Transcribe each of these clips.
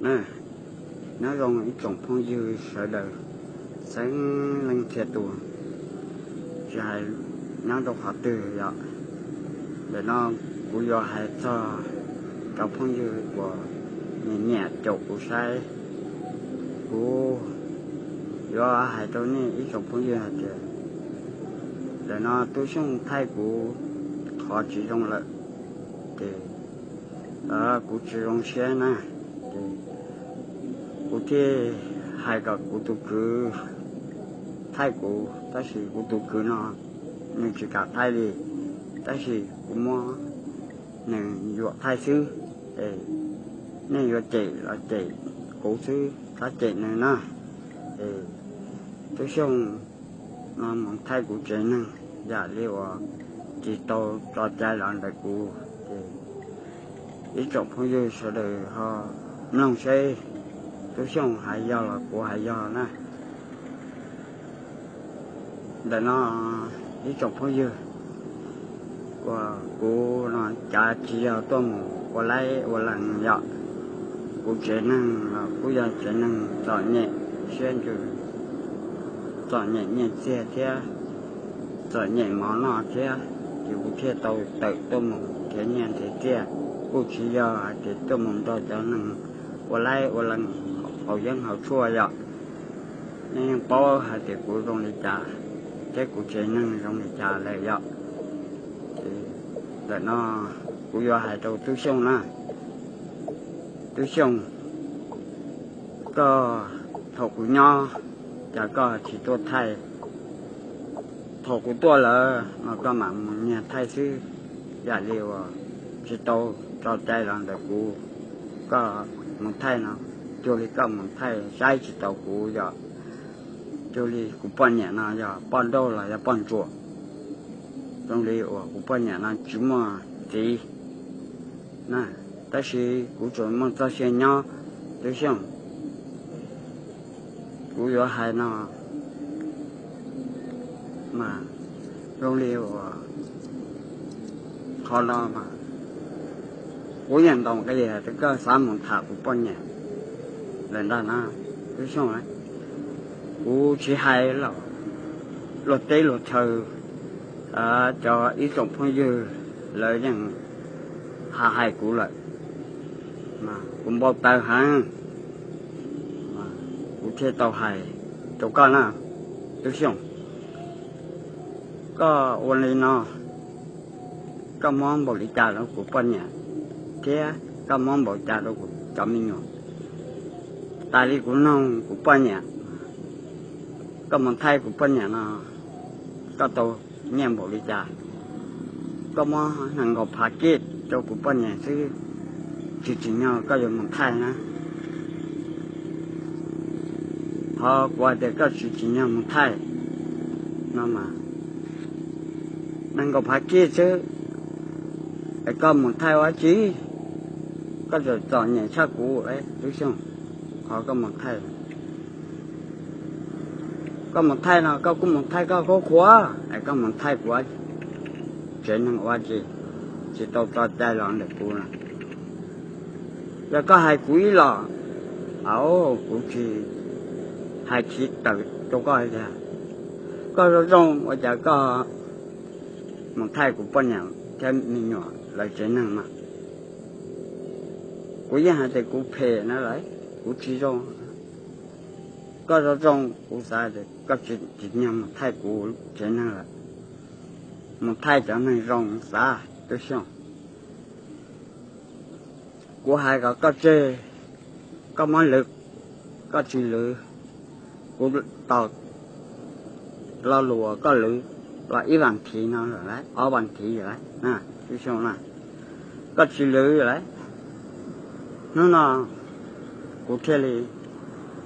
Na, nyob zoo ib tsoom phooj ywg sawv daws, txheeb leej txhia tus, tsis hais nyob rau qhov twg yom. Ntawm no kuv yuav hais txog cov phooj ywg uas nyiam nyiam caum kuv saib. Kuv yuav hais rau nej ib tsoom phooj ywg hais tias, ntawm no Tub Xyooj thaij kuv qhov tsis zoo lawm, ces kuv tsis zoo siab na, ces kuv thiaj hais kom kuv tus kwv thaij kuv, tab sis kuv tus kwv no nws tsis kam thaij li, tab sis kuv muab nws yuam thaij xwb. Nej yuav cem los cem kuv xwb, txhob cem nws na. Tub Xyooj no mus thaij kuv tsev neeg yam li uas tsis tau tso cai los ntawm kuv, ces ib tsoom phooj ywg sawv daws ho mloog seb Tub Xyooj hais yog los kuv hais yog na. Ntawm no ib tsoom phooj ywg, uas kuv no cav tsis yog tuaj mus ua laib ua lees yom. Kuv tsev neeg los kuj yog tsev neeg txom nyem siab ntsws, txom nyem nyiaj txiag thiab txom nyem mov noj thiab, ces kuv thiaj tau tawm tuaj mus nrhiav nyiaj nrhiav txiaj, kuj tsis yog hais tias tuaj mus nrog cov neeg ua laib ua lees haus yeeb haus tshuaj yom. Nej yeej paub hais tias kuv zoo li cas thiab kuv tsev neeg zoo li cas lawm yom. Ntawm no kuv yuav hais rau Tub Xyooj na. Tub Xyooj, koj, thaum kuv nyob, cas koj tsis tuaj thaij? Thaum kuv tuaj lawm no koj mam mus nyiag thaij xwb, yam li uas tsis tau tso cai los ntawm kuv. Koj mus thaij no, cuag li koj mus thaij saib tsis taus kuv yom. Cuag li kuv poj niam no yog poj nrauj los yog poj ntsuam, zoo li uas kuv poj niam no tsis muaj txiv na, tab sis kuv tseem muaj txoj sia nyob. Tub Xyooj, kuv yuav hais no mas zoo li uas qhov no mas kuv yeej ntaus nqi tias koj xav mus tham kuv poj niam lawm ntag na. Tub Xyooj, kuv tsis hais los luag teb luag chaw, cov ib tsoom phooj ywg lawv yeej hais kuv lawm, kuv npau taws heev, kuv thiaj tau hais rau koj na. Tub Xyooj, koj ua li no, koj muab npaum li cas rau kuv poj niam thiab koj muab npaum cas rau kuv cov me nyuam? Tas li kuv noog kuv poj niam, koj mus thaij kuv poj niam no, koj tau nyiaj npaum li cas? Koj muab nees nkaum phav kij rau kuv poj niam xwb, tsis tsim nyog koj yuav mus thaij na. Qhov kuv hais tias koj tsis tsim nyog mus thaij no mas, nees nkaum phav kij xwb, es koj mus thaij ua dab tsi? Koj txom txom nyem tshaj kuv, Tub Xyooj. Qhov koj mus thaij, koj mus thaij no koj kuj mus thaij koj khuab khuav, es koj mus thaij kuv tsev neeg ua dab tsi? Tsis tau tso cai los ntawm kuv na. Yog koj hais kuv ib los, kuv tsis hais chiv tawm rau koj tias, koj zoo zoo ua cas koj mus thaij kuv poj niam thiab me nyuam lawv tsev neeg mas? Kuv yeej hais tias kuv phem na lawm, kuv tsis zoo. Koj zoo zoo, kuv xav tias koj tsis tsim nyog mus thaij kuv tsev neeg lawm, mus thaij cov neeg zoo xav, Tub Xyooj. Kuv hais kom koj tseg, koj muab lwv, koj tsis lwv, kuv tos lo lus uas koj lwv los ib vas thiv no lawm, ob vas thiv lawm, Tub Xyooj na. Koj tsis lwv lawm, hnub no kuv thiaj li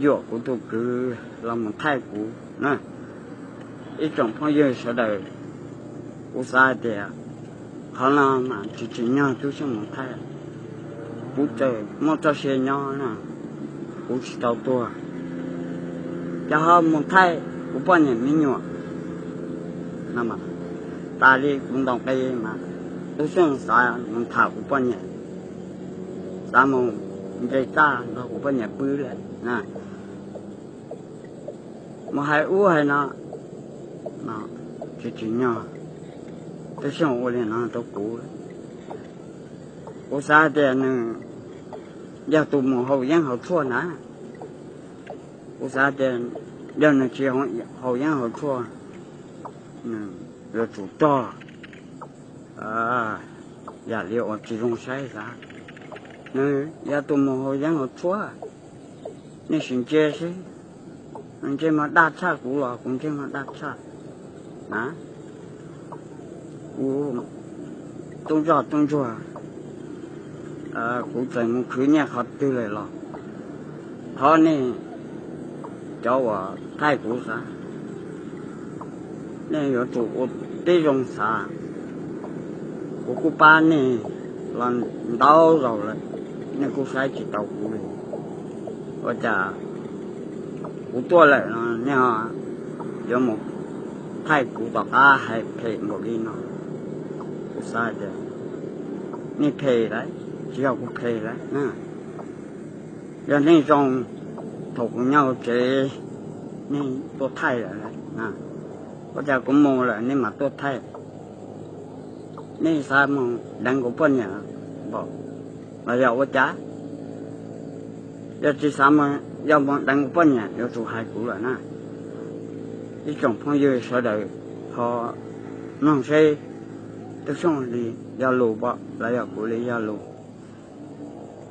yuam kuv tus kwv los mus thaij kuv na. Ib tsoom phooj ywg sawv daws, kuv xav hais tias qhov no mas tsis tsim nyog Tub Xyooj mus thaij. Kuv tseem muaj txoj sia nyob no, kuv tsis tau tuag, ces ho mus thaij kuv poj niam me nyuam. Tas li kuv ntaus nqi mas Tub Xyooj xav mus tham kuv poj niam, xav mus ntsej txaj nrog kuv poj niam pw lawm na. Mus hais ub hais no, tsis tsim nyog Tub Xyooj ua li no rau kuv. Kuv xav tias nws yog tus mus haus yeeb haus tshuaj na. Kuv xav tias yog nws tsis haus yeeb haus tshuaj, nws yuav tsum tog yam li uas tsis zoo saib xav. Nws yog tus mus haus yeeb haus tshuaj, nej sim ntsia seb, ntsej muag daj tshaj kuv los kuv ntsej muag daj tshaj na. Kuv tub ntsoj tub ntsuag, kuv txawm mus khwv nyiaj qhov twg lawm los thov nej cov uas thaij kuv xav, nej yuav tsum ua tib zoo xav. Kuv kuj pab nej los ntau zaus lawm, nej kuj saib tsis taus kuv li. Ua cas kuv tuaj lawm no nej yuav mus thaij kuv tom qab hais phem npaum li no? Kuv xav tias nej phem lawm, tsis yog kuv phem lawm na. Yog nej zoo, thaum kuv nyob hauv tsev nej tuaj thaij lawm, ua cas kuv mus lawm nej mam tuaj thaij? Nej xav mus deev kuv poj niam npaum los yog ua cas? Yog tsis xav mus, yog mus deev kuv poj niam yuav tsum hais kuv lawm na. Ib tsoom phooj ywg sawv daws ho mloog seb Tub Xyooj li yog lus pom los yog kuv li yog lus.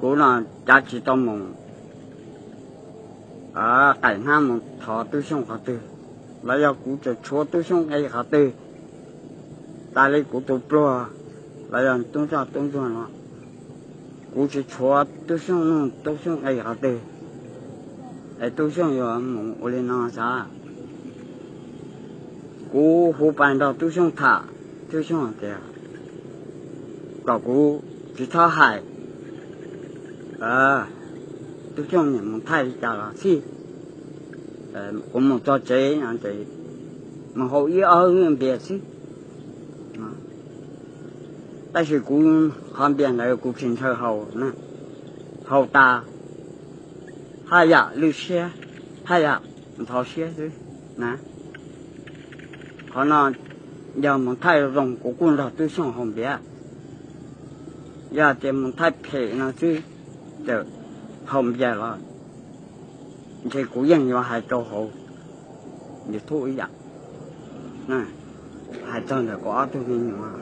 Kuv no cav tsis tau mus qaim hnab mus thov Tub Xyooj qhov twg, los yog kuv tseem tshuav Tub Xyooj nqi qhov twg. Tas li kuv tus pluag los yog tub ntsoj tub ntsuag no, kuv tsis tshuav Tub Xyooj nug Tub Xyooj nqi qhov twg, es Tub Xyooj yuav mus ua li no xav. Kuv hu pais nrog Tub Xyooj tham, Tub Xyooj hais tias kom kuv tsis txhob hais, Tub Xyooj niam mus thaij li cas los xij, kuv mus txog tsev no ces mus haus ib ob npias xwb. Tab sis kuv qhov npias ntawd kuv tsis ntshaw haus, haus tas haj yam lwj siab, haj yam ntxhov siab xwb na. Qhov no yog mus thaij zoo kuv kuj nrog Tub Xyooj haus npias. Yog tias mus thaij phem no xwb, txawm haus npias los ntshe kuv yeej yuav hais rau hauv YouTube ib yam. Hais txog ntawm kuv ob tug me nyuam,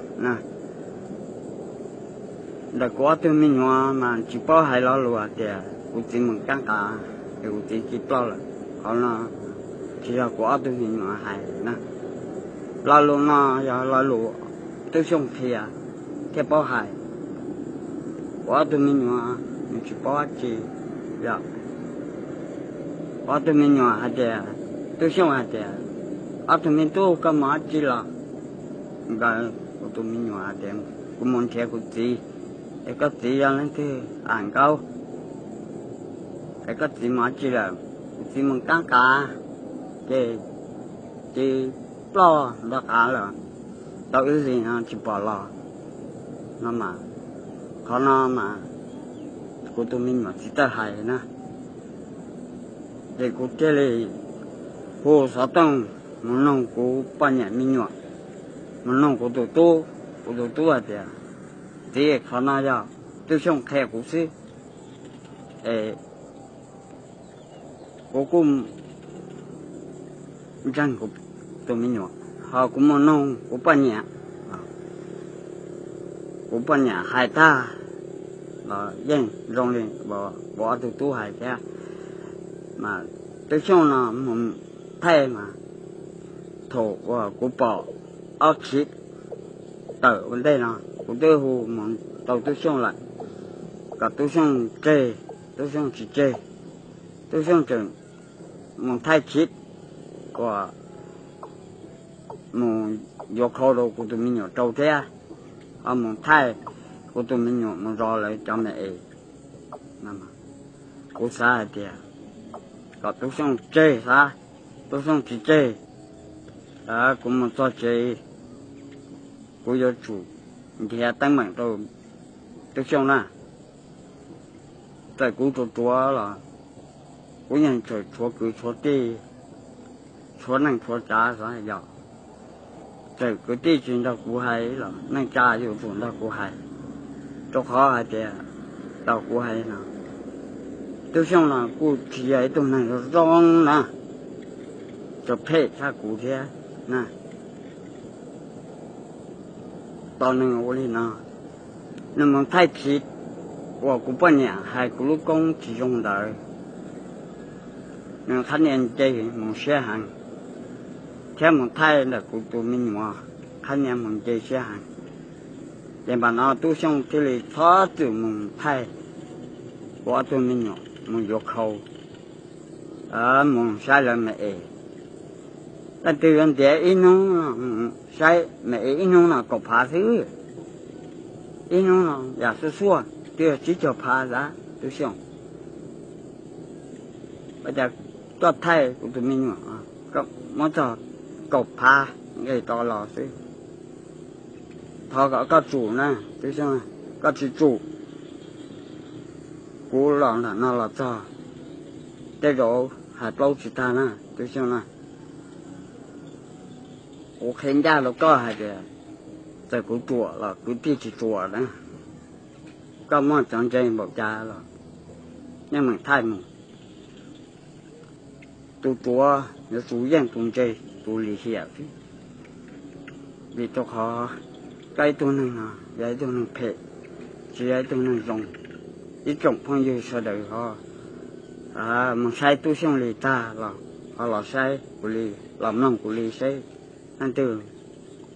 ntawm kuv ob tug me nyuam mas tsis paub hais lo lus hais tias kuv txiv mus kab qas es kuv txiv ci ploj lawm. Qhov no tsis yog kuv ob tug me nyuam hais na. Lo lus no yog lo lus Tub Xyooj qhia thiab paub hais. Kuv ob tug me nyuam nws tsis paub dab tsi, yog kuv ob tug me nyuam hais tias, Tub Xyooj hais tias, ob tug me tub, koj mus dab tsi los? Nkawd, kuv tus me nyuam hais tias, kuv mus nrhiav kuv txiv. Es koj txiv yog leej twg? Am, Nkaub. Es koj txiv mus dab tsi lawm? Kuv txiv mus kab qas, ces ci ploj nto qav lawm, tau ib hlis no tsis pom los no mas. Qhov no mas kuv tus me nyuam txiv txawj hais na. Ces kuv thiaj li hu xov tooj mus noog kuv poj niam me nyuam, mus noog kuv tus tub. Kuv tus tub hais tias, Txiv, qhov no yog Tub Xyooj qhia kuv xwb, es kuv kuj ntseeg kuv tus me nyuam, ho kuv mus noog kuv poj niam, kuv poj niam hais tag los yeej zoo li kuv ob tug tub hais thiab. Mas Tub Xyooj no mus thaij mas thaum uas kuv pom ob khiv tawm ua ntej no, kuv twb hu mus rau Tub Xyooj lawm, kom Tub Xyooj tseg, Tub Xyooj tsis tseg. Tub Xyooj tseem mus thaij khiv uas mus yuav khau rau kuv tus me nyuam rau thiab, ho mus thaij kuv tus me nyuam mus zov lawv cov me es. Kuv xav hais tias kom Tub Xyooj tseg xav, Tub Xyooj tsis tseg, kuv mus txog tsev, kuv yuav tsum nrhiav teeb meem rau Tub Xyooj na. Txawm kuv ruam ruam los kuv yeej tseem tshuav kwv tshuav tij, tshuav neej tshuav tsav xwb yog. Txawm kwv tij tsis nrog kuv hais los neej tsa yuav tsum nrog kuv hais, rau qhov hais tias tau kuv hais no, Tub Xyooj no kuj tsis yog ib tug neeg zoo zoo na, tseem phem tshaj kuv thiab na. Tos nws ua li no, nws mus thaij khiv uas kuv poj niam hais kuv lub koob tsis zoo ntawd, nws qhab nias nce mus siab heev, thiab mus thaij ntawm kuv tus me nyuam, qhab nias mus nce siab heev. Ces npam no Tub Xyooj thiaj li txhob txwm mus thaij kuv ob tug me nyuam, mus yuav khau, mus saib lawv me es. Leej twg yuav ntiav ib hnub no, saib me es ib hnub no kaum phav xwb, ib hnub no yam xuaj xuaj twb yog tsib caug phav xwb Tub Xyooj. Ua cas koj thaij kuv tus me nyuam, koj muab txog kaum phav nqe rov los xwb. Thov kom koj tsum na Tub Xyooj, koj tsis tsum, kuv los ntawm no los txog, tej zaum hais plaub tsis tag na Tub Xyooj na. Kuv qhia ncaj rau koj hais tias txawm kuv ruam los kwv tij tsis ruam na. Koj muaj cov ntse npaum cas los nej meem thaij mus. Tus ruam yuav tsum yeej tus ntse, tus lim hiam xwb. Vim rau qhov koj ib tug neeg no yog ib tug neeg phem, tsis yog ib tug neeg zoo. Ib tsoom phooj ywg sawv daws ho mus saib Tub Xyooj li tag los ho los saib kuv li, los mloog kuv li seb leej twg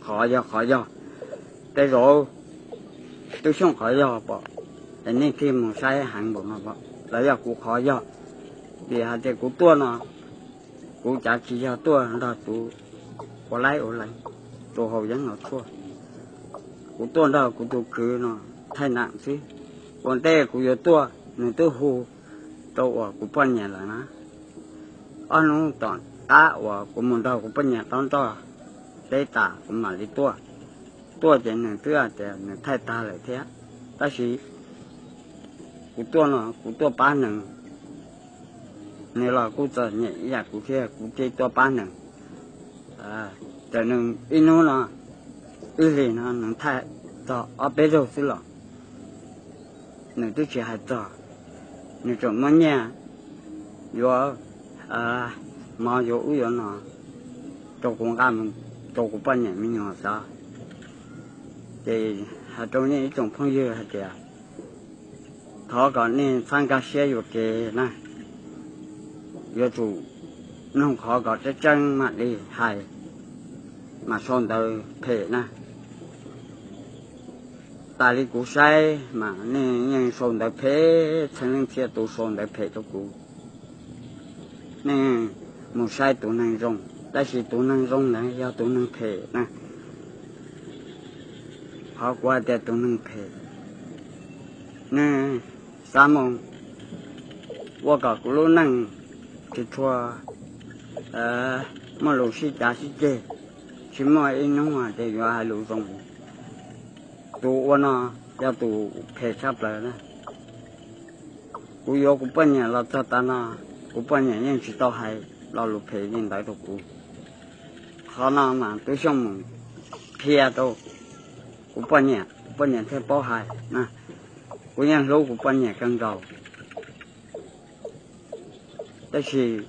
qhov yog qhov yog. Tej zaum Tub Xyooj qhov yog pom, es nej thiaj mus saib heev npaum no pom los yog kuv qhov yog. Vim hais tias kuv tuaj no, kuv cav tsis yog tuaj nrog tus ua laib ua lees, tus haus yeeb haus tshuaj. Kuv tuaj nrog kuv tus kwv no thaij nam xwb. Ua ntej kuv yuav tuaj nws twb hu rau uas kuv poj niam lawm na. Ob hnub tom qab uas kuv mus nrog kuv poj niam tob nroj teb tas kuv mam li tuaj. Tuaj ces nws twb hais tias nws thaij tag lawm thiab. Tab sis kuv tuaj no kuv tuaj pab nws, nws los kuj txom nyem ib yam kuv thiab, kuv thiaj tuaj pab nws. Ces nws ib hnub no, ib hlis no nws thaij txog ob peb zaug xwb los nws twb tsis hais txog. Nws tseem muab nyiaj yuav mov yuav ub yuav no rau kuv nqa mus rau kuv poj niam me nyuam xav. Ces hais rau nej ib tsoom phooj ywg hais tias thov kom nej txhawb nkag siab yuam kev na, yuav tsum mloog qhov kom tseeb tseeb mam li hais, mas sau ntawv phem na. Tas li kuv saib mas nej yeej sau ntawv phem, txhua leej txhia tus sau ntawv phem rau kuv. Nej mus saib tus neeg zoo, tab sis tus neeg zoo ntawd yog tus neeg phem na. Qhov kuv hais tias tus neeg phem, nej xav mus ua kom kuv lub neej tsis tshua muaj lus sib cav sib ceg, tsis muaj ib hnub hais tias yuav hais lus zoo. Tus ua no yog tus phem tshaj plaws na. Kuv yuav kuv poj niam los txog tav no, kuv poj niam yeej tsis tau hais lo lus phem li ntawd rau kuv. Qhov no mas Tub Xyooj mus qhia rau kuv poj niam, kuv poj niam thiaj paub hais na. Kuv yeej hlub kuv poj niam kawg nkaus, tab sis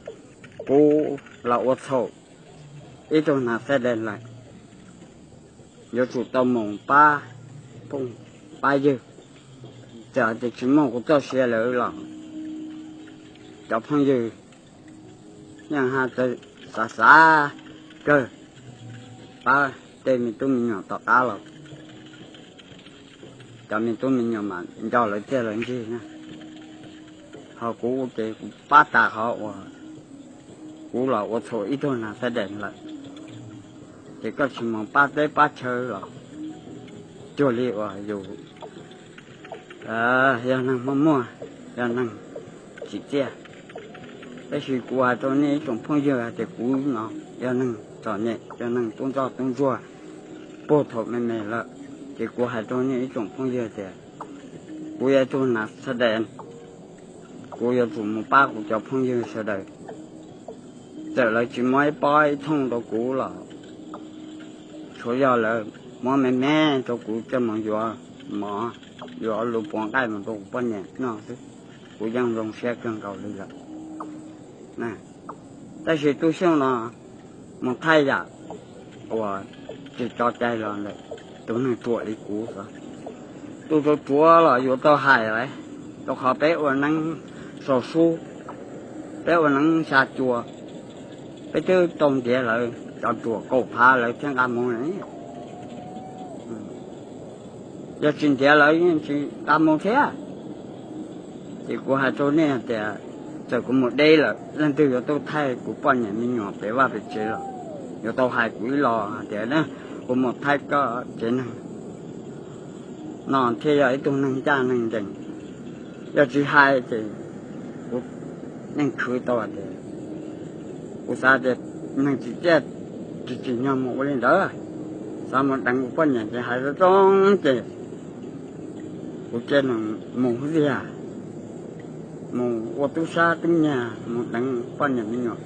kuv los ua txhaum ib tug nas xab des lawm, yuav tsum tau mus pab phooj pab ywg. Txawm tias tsis muaj kuv txoj sia lawm los cov phooj ywg yeej haj xav xav kawg pab tej me tub me nyuam tom qab los cov me tub me nyuam mas nco lawv tiag lawv ntsig na. Ho kuv ua ces kuv pab tas qhov uas kuv los ua txhaum ib tug nas xab des lawm, ces koj tsis mus pab teb pab chaw los cuag li uas yus yog neeg muaj muaj, yog neeg tsim txiaj. Tab sis kuv hais rau nej ib tsoom phooj ywg hais tias kuv no yog neeg txom nyem, yog neeg tub ntsoj tub ntsuag puag thaum me me lawm, ces kuv hais rau nej ib tsoom phooj ywg tias kuv yog ib tug nas xab des Kuv yuav tsum mus pab kuv cov phooj ywg sawv daws. Txawm lawv tsis muab ib pob ib thooj rau kuv los tshuav yog lawv muab me me rau kuv coj mus yuav mov, yuav lus puav nqaij mus rau kuv poj niam noj xwb, kuv yeej zoo siab kawg nkaus li lawm. Tab sis Tub Xyooj no mus thaij yam uas tsis tso cai los ntawm tus neeg ruam li kuv xwb. Tus ruam ruam los yuav tau hais lawm, rau qhov peb ua neeb sau sub, peb ua neeb xya cua, peb twb tau ntiav lawv cov ruam kaum phav lawv thiaj nqa mus lawm. Yog tsis ntiav lawv yeej tsis nqa mus thiab. Ces kuv hais rau nej tias, txawm kuv mus deb lawm leej twg yuav tuaj thaij kuv poj niam me nyuam pem vaj pem tsev los yuav tau hais kuv ib los hais tias, kuv mus thaij koj tsev neeg no thiaj yog ib tug neeg ncaj neeg ncees. Yog tsis hais ces kuv yeej khwv tau tias, kuv xav tias neeg tsis txiaj tsis tsim nyog mus ua li ntawd, xav mus deev kuv poj niam ces hais zoo zoo ces kuv cia mus tiag, mus ua tub sab tub nyiag mus deev poj niam me nyuam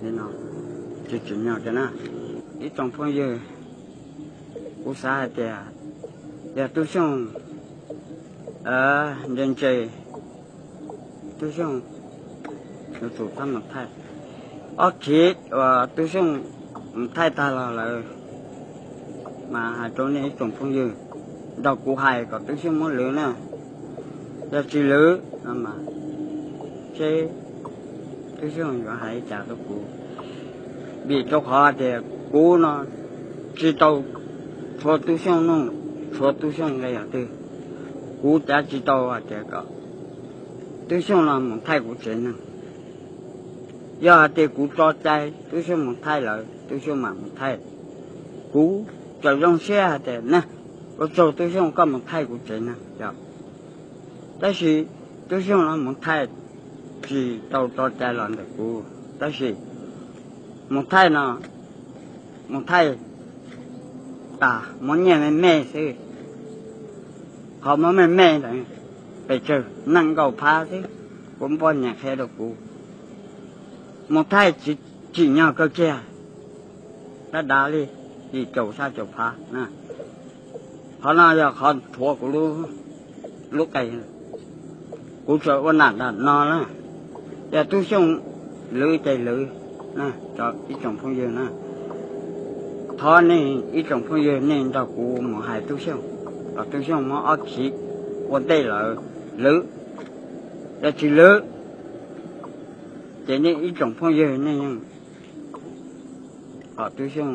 li no, tsis tsim nyog tiag na. Ib tsoom phooj ywg, kuv xav hais tias yog Tub Xyooj ntse ntse, Tub Xyooj yuav tsum txhob mus thaij. Ob khiv uas Tub Xyooj mus thaij tag los lawm, mas hais rau nej ib tsoom phooj ywg, nrog kuv hais kom Tub Xyooj muab lwv na. Yog tsis lwv no mas seb Tub Xyooj yuav hais li cas rau kuv. Vim rau qhov tias kuv no tsis tau tshuav Tub Xyooj nuj, tshuav Tub Xyooj nqe yog twg. Kuv cav tsis tau hais tias kom Tub Xyooj no mus thaij kuv tsev neeg. Yog hais tias kuv tso cai Tub Xyooj mus thaij lawm, Tub Xyooj mam mus thaij. Kuv tseem zoo siab hais tias, na, ua tsaug Tub Xyooj koj mus thaij kuv tsev neeg. Tab sis Tub Xyooj no mus thaij tsis tau tso cai los ntawm kuv, tab sis mus thaij no, mus thaij tas muab nyiaj me me xwb. Qhov muab me me ntawd pes tsawg, nees nkaum phav xwb. Kuv poj niam qhia rau kuv, mus thaij tsis tsim nyog kawg kiag, dab dav li yim caum xya caum phav. Qhov no yog qhov rhuav kuv lub qe. Kuv tsuas ua nram nram no na, yog Tub Xyooj lwv ces lwv, ib tsoom phooj ywg na. Thov nej ib tsoom phooj ywg nej nrog kuv mus hais Tub Xyooj, kom Tub Xyooj muab ob khiv ua ntej lawm lwv. Yog tsis lwv ces nej ib tsoom phooj ywg nej yeej kom Tub Xyooj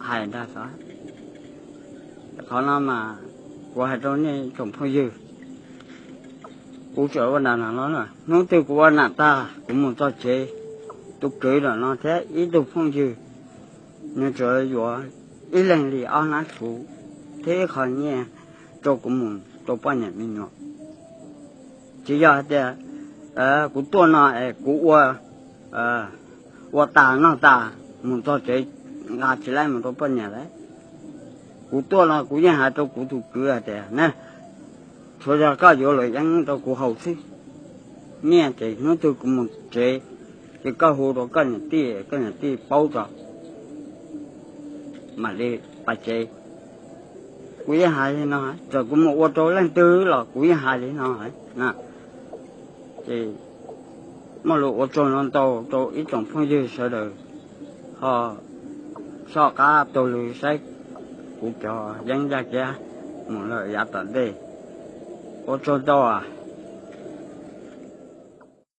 hais ntag xwb. Qhov no mas kuv hais rau nej tsoom phooj ywg, kuv tsuas ua nram no los, hnub twg kuv ua nram tag kuv mus txog tsev, tus kwv lam no thiab ib tug phooj ywg, nws tsuas yuav ib leeg li ob hnab txhuv thiab ib qho nyiaj rau kuv mus rau poj niam me nyuam. Tsis yog hais tias kuv tuaj no es kuv ua tas noj tas mus txog tsev nqa tsis laib mus rau poj niam lawm. Kuv tuaj no kuv yeej hais rau kuv tus kwv hais tias, na, tsuav yog koj yuav luam yeeb rau kuv haus xwb, nyiaj ces hnub twg kuv mus tsev ces koj hu rau koj niam tij, koj niam tij paub tso mam li pais tsev. Kuv yeej hais li no, txawm kuv mus ua rau leej twg los kuv yeej hais li no na. Ces muaj lus ua tsaug no ntau rau ib tsoom phooj ywg sawv daws ho soj qab taug lw saib kuv cov yeeb ncaj kiab mus lawm yav tom ntej. Ua tsaug ntau.